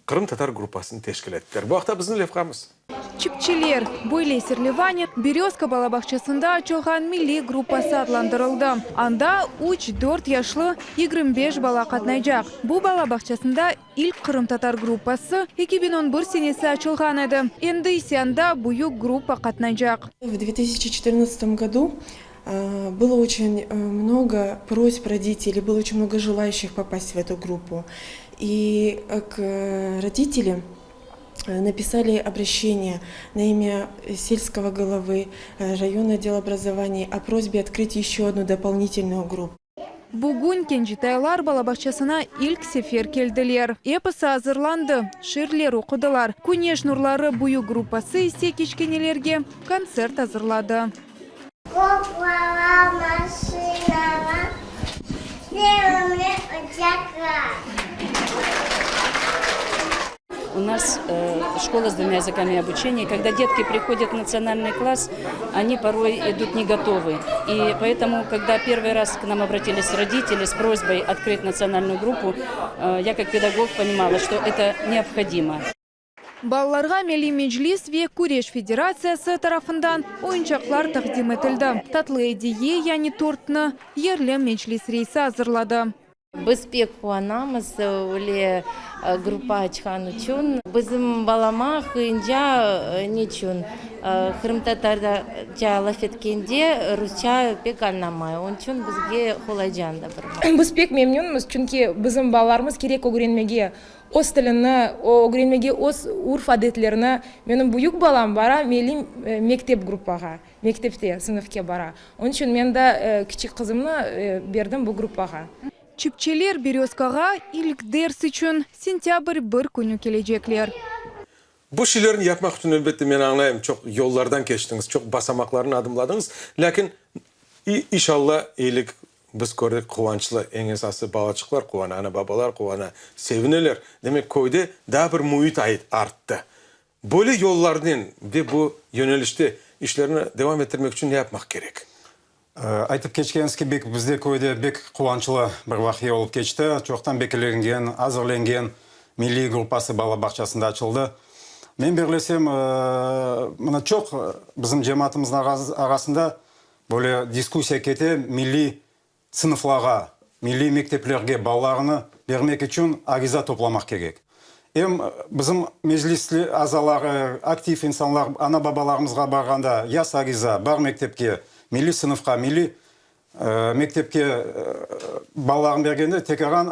Qırımtatar gruppasını teşkil ettiler. Bu aqta bizim levhamız. Çipçiler, böyle serlevanen Berezka bala bağçasında açılğan milliy gruppası adlandırıldı. Anda üç, dört yaşlı 25 bala qatnaycaq. Bu bala bağçasında ilk qırımtatar gruppası 2011 senesi açılğan edi. Endi ise anda büyük gruppa qatnaycaq. В две тысячи четырнадцатом году было очень много просьб родителей, было очень много желающих попасть в эту группу. И к родители написали обращение на имя сельского головы, районного отдела образования о просьбе открыть еще одну дополнительную группу. Bugün kencitaylar bala bağçasına ilk sefer keldiler. Episi azırlandı, şiirler oqudılar. Küneş nurları büyük gruppası ise kiçkenelerge kontsert azırladı. Qoqlağa, maşinağa, sevimli uçaqqa. У нас школа с двумя языками обучения. Когда детки приходят в национальный класс, они порой идут не готовы. И поэтому, когда первый раз к нам обратились родители с просьбой открыть национальную группу, я как педагог понимала, что это необходимо. Balalarğa Milliy Meclis ve Küreş federatsiyası tarafından oyuncaqlar taqdim etildi. Tatlı ediye, yani tortnı, yerli meclis reisi azırladı. Biz pek quvanamız öyle gruppa açqan içün. Bizim balama qıyınca neçün qırımtatarca laf etkende rusça pek añlamay, onıñ içün bizge qolaycan da bir. Biz pek memnünmiz, çünki bizim balalarımız kerek ögrenmege Öz tilini ögrenmege, öz urf-adetlerini. Menim büyük balam bara milliy mektep gruppağa, mektepte sınıfke bara. Onıñ içün men de kiçik qızımnı berdim bu gruppağa. Çipçeler Berezkağa ilk ders içün sentâbr bir künü kelecekler. Bu şeylerni yapmaq içün, elbette, men añlayım, çoq yollardan keçtiñiz, çoq basamaqlarnı adımladıñız, lâkin, inşalla, eyilik. Biz kördik, quvançlı, eñ esası balaçıqlar quvana, ana-babalar quvana, sevineler. Demek, köyde daa bir müit arttı. Böyle yollarnen ve bu yönelişte işlerni devam ettirmek içün ne yapmaq kerek? Aytıp keçkeniz kibi, bizde köyde bek quvançlı bir vaqia olıp keçti. Çoqtan beklengen, azırlengen milliy gruppası bala bağçasında açıldı. Men berlesem, mına çoq bizim cemaatımıznıñ arasında böyle diskussiya kete, milliy sınıflarğa, milliy mekteplerge balalarını bermek içün ariza toplamaq kerek. Em bizim meclis azaları, aktiv insanlar ana-babalarımızğa barğanda yaz ariza, bar mektepke, milliy sınıfqa, milliy mektepke balalarını bergende tekaran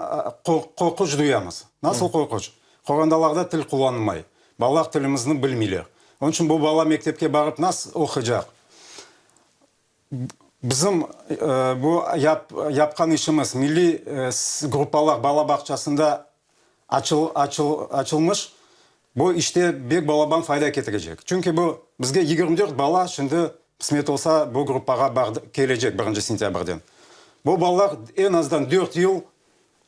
qorquç duyamız. Nasıl qorquç? Qorandalarda til qullanılmay, balalar tilimizni bilmeyler. Onıñ içün bu bala mektepke barıp nasıl oquycaq? Bizim bu yapqan işimiz, milliy gruppalar bala bağçasında açılmış, bu işte bek balaban fayda ketirecek. Çünki bu bizge 24 bala şimdi, qısmet olsa, bu gruppağa kelecek birinci sentâbrden. Bu balalar eñ azdan dört yıl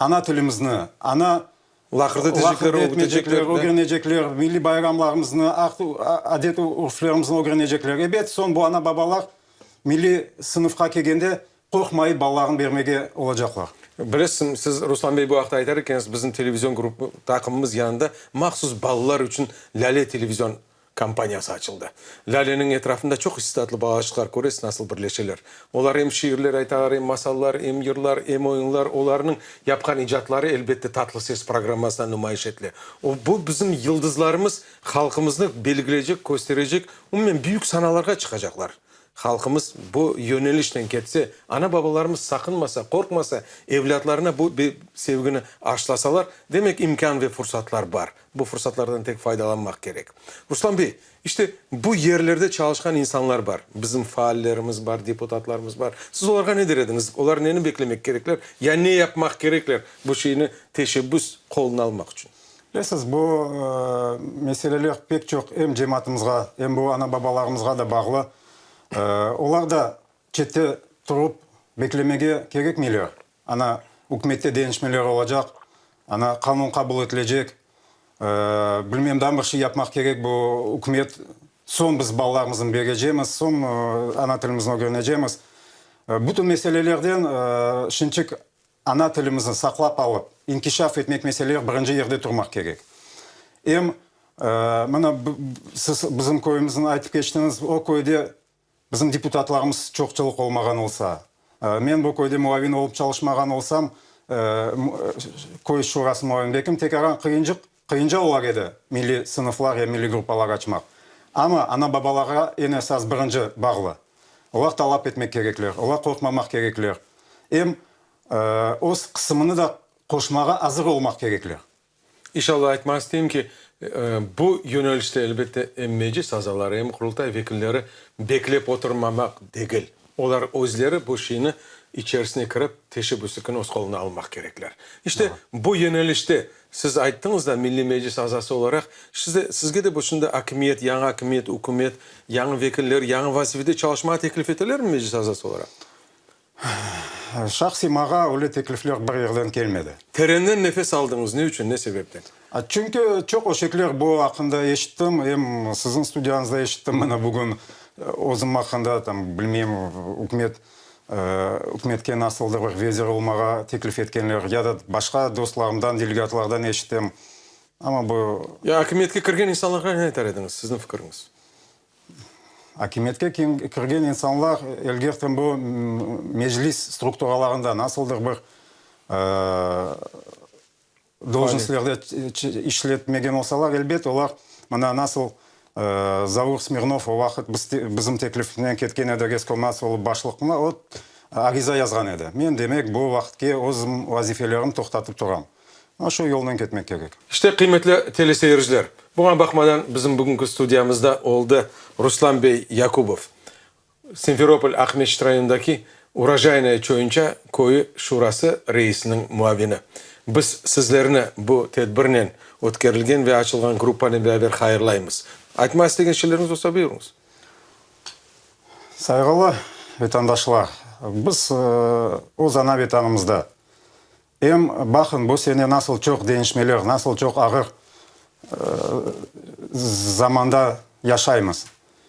ana tilimizni, ana laqırdı etmeycekler, ögrenecekler, milliy bayramlarımıznı, adet-urflerimizni ögrenecekler. Ebet, soñ bu ana-babalar milliy sınıfqa kelgende qorqmayıp balalarını bermege olacaqlar. Bilesiñ, siz, Ruslan bey, bu aqta aytar ekensiz, bizim televizion taqımımız yanında mahsus balalar içün Lâle televizion Kampaniyası açıldı. Lâleniñ etrafında çoq istidatlı balaçıqlar, köresiz, nasıl birleşeler. Olar em şiirler aytalar, em masallar, em yırlar, em oyunlar. Olarnıñ yapqan icatları, elbette, Tatlı ses programmasında numayış etile. O, bu bizim yıldızlarımız halqımıznı belgileycek, kösterecek, umumen büyük sanalarğa çıqacaqlar. Halqımız bu yönelişnen ketse, ana-babalarımız saqınmasa, qorqmasa, evlâtlarına bu sevgini aşlasalar, demek imkân ve fursatlar bar. Bu fursatlardan tek faydalanmaq kerek. Ruslan bey, işte bu yerlerde çalışqan insanlar bar, bizim faallerimiz bar, deputatlarımız bar. Siz olarğa ne der ediñiz? Olar neni beklemek kerekler ya ne yapmaq kerekler bu şeyni teşebbüs qoluna almaq içün? Bilesiz, bu meseleler pek çoq em cemaatımızğa, em bu ana-babalarımızğa da bağlı. Olar da çette turıp beklemege kerekmeyler. Ana, ükümette deñişmeler olacaq, ana, qanun qabul etilecek, bilmem, daa bir şey yapmaq kerek bu ükümet, soñ biz balalarımıznı berecemiz, soñ ana tilimizni ögrenecemiz. Bütün meselelerden şimdçik Ana tilimizni saqlap alıp, inkişaf etmek meseleler birinci yerde turmaq kerek. Em, mına, siz bizim köyümizni aytıp keçtiñiz, o köyde bizim deputatlarımız çoqçılıq olmağan olsa, men bu köyde muavin olıp çalışmağan olsam, köy şurası muavini, belkim tekaran qıyıncıq, qıyınca olar edi milliy sınıflar ya milliy gruppalar açmaq. Amma ana-babalarğa eñ esas birinci bağlı. Olar talap etmek kerekler, olar qorqmamaq kerekler. Em öz qısımını da qoşmağa azır olmaq kerekler. İnşallah, aytmaq isteyim ki, bu yönelişte, elbette, em Meclis azaları, em Qurultay vekilleri beklep oturmamaq degil. Olar özleri bu şeyni içerisine kirip, teşebbüslikini öz qoluna almaq kerekler. İşte, bu yönelişte Siz ayttıñız da, Milliy Meclis azası olaraq, siz de, sizge de bu şimdi akimiyet, yañı akimiyet, ükümet, yañı vekiller, yañı vazifede çalışmağa teklif etelermi Meclis azası olaraq? Şahsiy maña öyle teklifler bir yerden kelmedi. Terenden nefes aldıñız, ne içün, ne sebepten? Çünki çoq öşekler bu aqqında eşittim, em siziñ studiyañızda eşittim, mına bugün özüm aqqında, tam, bilmeyim, ükümet Ükümetke nasıldır bir vezir olmağa teklif etkenler ya da başqa dostlarımdan, delegatlardan eşitem. Amma bu. Ya akimiyetke kirgen insanlarğa ne aytar ediñiz, sizniñ fikiriñiz? Akimiyetke kirgen insanlar, elgerten bu meclis strukturalarında nasıldır bir Dolžnostlerde işletmegen olsalar, elbet, olar, mına nasıl Zaur Smirnov o vaqıt bizim teklifnen ketken edi Reskomnats olıp başlıqına, o ariza yazğan edi. Men, demek, bu vaqıtke öz vazifelerim toqtatıp turam. Mına şu yolnen ketmek kerek. İşte, qıymetli teleseyirciler, buña baqmadan bizim bugünki studiyamızda oldı Ruslan bey Yakubov. Simferopol, Aqmescit rayonındaki Urojaynoye çoyunça köyü şurası reisiniñ muavini. Biz sizlerni bu tedbirnen, ötkerilgen ve açılğan gruppanen beraber hayırlaymız. Aytmaq istegen şeyleriñiz olsa, buyurıñız. Sayğılı vetandaşlar! Biz öz ana Vetanımızda. Em, baqıñ, bu sene nasıl çoq deñişmeler, nasıl çoq ağır zamanda yaşaymız.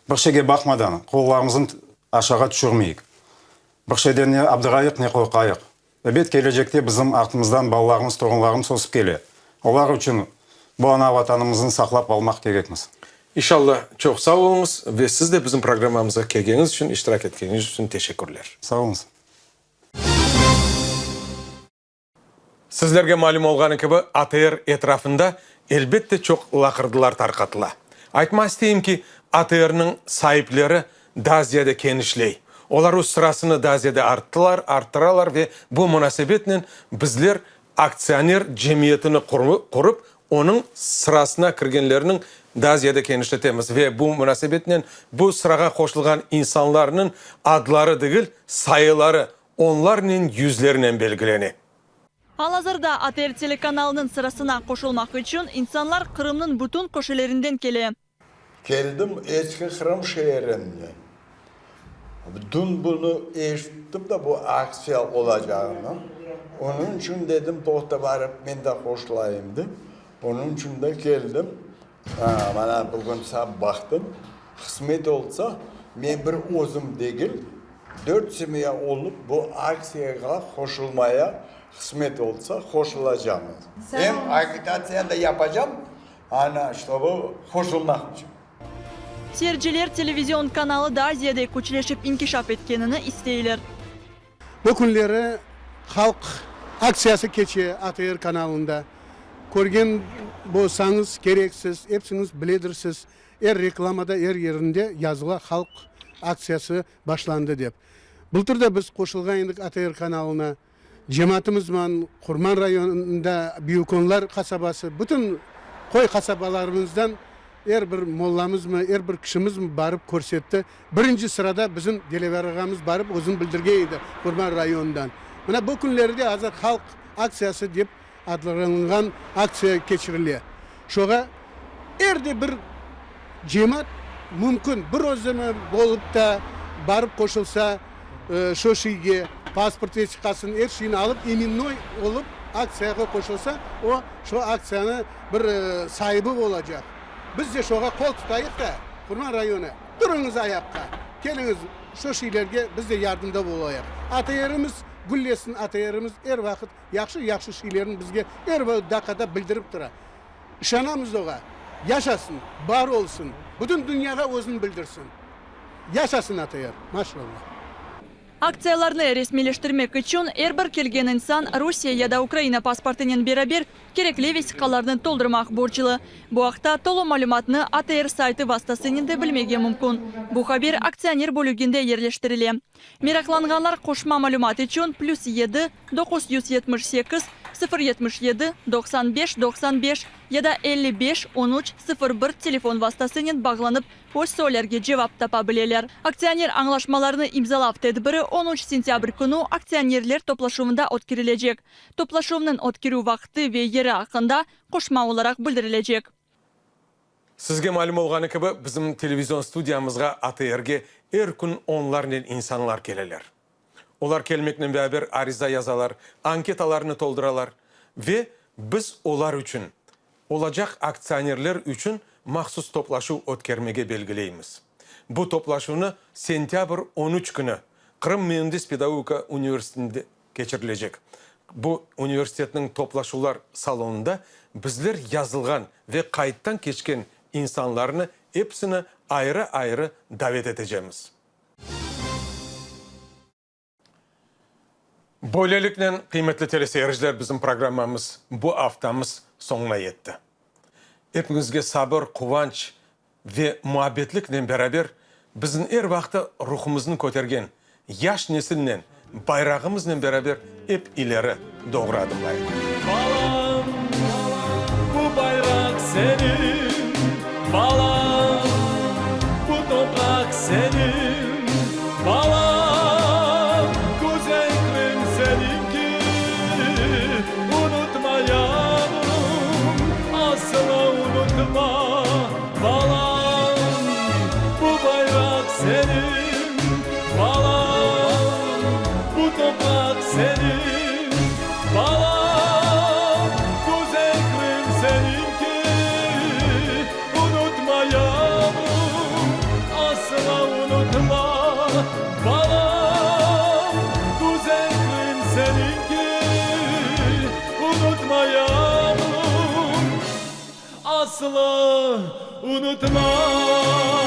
Bir şeyge baqmadan, qollarımıznı aşağı tüşürmeyik. Bir şeyden ne abdırayıq, ne qorqayıq. Ebet, kelecekte bizim artımızdan balalarımız, torunlarımız ösip kele. Olar içün bu ana Vatanımıznı saqlap almaq kerekmiz. İnşallah. Çoq sağ oluñız ve siz de bizim programmamızğa kelgeniñiz içün, iştirak etkeniñiz içün teşekkürler. Sağ oluñız. Sizlerge malüm olğanı kibi, ATR etrafında elbette çoq laqırdılar tarqatıla. Aytma isteyim ki, ATRniñ saipleri daa ziyade kenişley. Olar öz sırasını daa ziyade arttılar, arttıralar ve bu munasebetnen bizler aktsioner cemiyetini qurıp, onıñ sırasına kirgenlerniñ daa ziyade kenişletemiz ve bu munasebetnen bu sırağa qoşulğan insanlarnıñ adları degil, sayıları onlarnen yüzlernen belgilene. Al-azırda ATR telekanalınıñ sırasına qoşulmaq içün insanlar Qırımnıñ bütün köşelerinden kele. Keldim Eski Qırım şeerine. Dün bunı eşittim de, bu aktsiya olacağını. Onıñ içün dedim, toqta, barıp men de qoşulayım dep. Onıñ içün de keldim. Mana bugün sab baqtım. Qısmet olsa, men bir özüm degil, dört semya olıp bu aktsiyağa qoşulmaya qısmet olsa, qoşulacamız. Em agitatsiya da yapacam, Ana, ştobu qoşulmaq içün. Seyirciler televizion kanalı daa ziyade küçleşip inkişaf etkenini isteyler. Bu künleri halq aktsiyası keçe ATR kanalında. Körgen bolsañız, kereksiz, epsiñiz biledirsiz, er reklamada, er yerinde yazıla halq aktsiyası başlandı dep. Bıltır da biz qoşulğan edik ATR kanalına. Cemaatımızman Qurman rayonında Büyükonlar qasabası, bütün köy qasabalarımızdan er bir mollamızmı, er bir kişimizmi barıp körsetti. Birinci sırada bizim Delaver ağamız barıp özüni bildirgen edi Qurman rayonından. Mına bu künleri de azır halq aktsiyası dep adlanılğan aktsiya keçirile. Şoğa er de bir cemaat mümkün bir özüni bolıp da barıp qoşulsa şo şeyge, pasport vesiqasını, er şeyini alıp imennoy olıp aktsiyağa qoşulsa, o şo aktsiyanı bir saibi olacaq. Biz de şoğa qol tutayıq da, Qurman rayonı, turıñız ayaqqa, keliñiz şo şeylerge biz de yardımda bolayıq. ATRimiz güllesin, ATRimiz er vaqıt Yahşı-yahşı şeylerni bizge er bir daqqada bildirip tura. İşanamız oğa. Yaşasın, bar olsun, bütün dünyağa özüni bildirsin. Yaşasın ATR! Maşallah! Aktsiyalarnı resmiyleştirmek içün er bir kelgen insan Rusiye ya da Ukraina pasportınen beraber kerekli vesiqalarnı toldurmaq borclu. Bu aqta tolu malümatnı ATR saytı vastasınen de bilmege mümkün. Bu haber aktsioner bölüginde yerleştirile. Meraqlanğanlar qoşma malümat içün plüs yedi, 978, 077, 95 95 ya da 55 13 01 telefon vastasınen bağlanıp öz suallerge cevap tapa bileler. Aktsioner añlaşmalarını imzalav tedbiri on üç sentâbr künü aktsionerler toplaşuvında ötkerilecek. Toplaşuvnıñ ötkerüv vaqtı ve yeri aqqında qoşma olaraq bildirilecek. Sizge malüm olğanı kibi, bizim televizion studiyamızğa ATRge er kün onlarnen insanlar keleler. Olar kelmeknen beraber ariza yazalar, anketalarnı tolduralar ve biz olar içün, olacaq aktsionerler içün mahsus toplaşuv ötkermege belgileymiz. Bu toplaşuvnı sentâbr on üç künü Qırım müendis-pedagogika universitetinde keçirilecek. Bu universitetniñ toplaşuvlar salonında bizler yazılğan ve qayttan keçken insanlarnı episini ayrı-ayrı davet etecemiz. Böyleliknen, qıymetli teleseyirciler, bizim programmamız bu aftamız soñuna yetti. Epiñizge sabır, quvanç ve muabbetliknen beraber bizim er vaqıt ruhumıznı kötergen yaş nesilnen, bayrağımıznen beraber ep ileri doğru adımlayıq. Balam, bu bayraq seniñ, balam, bu topraq seniñ, balam, güzel Krım seniñki, unutma yavrum, asla unutma, balam, bu bayraq seniñ, balam. Asla unutmam.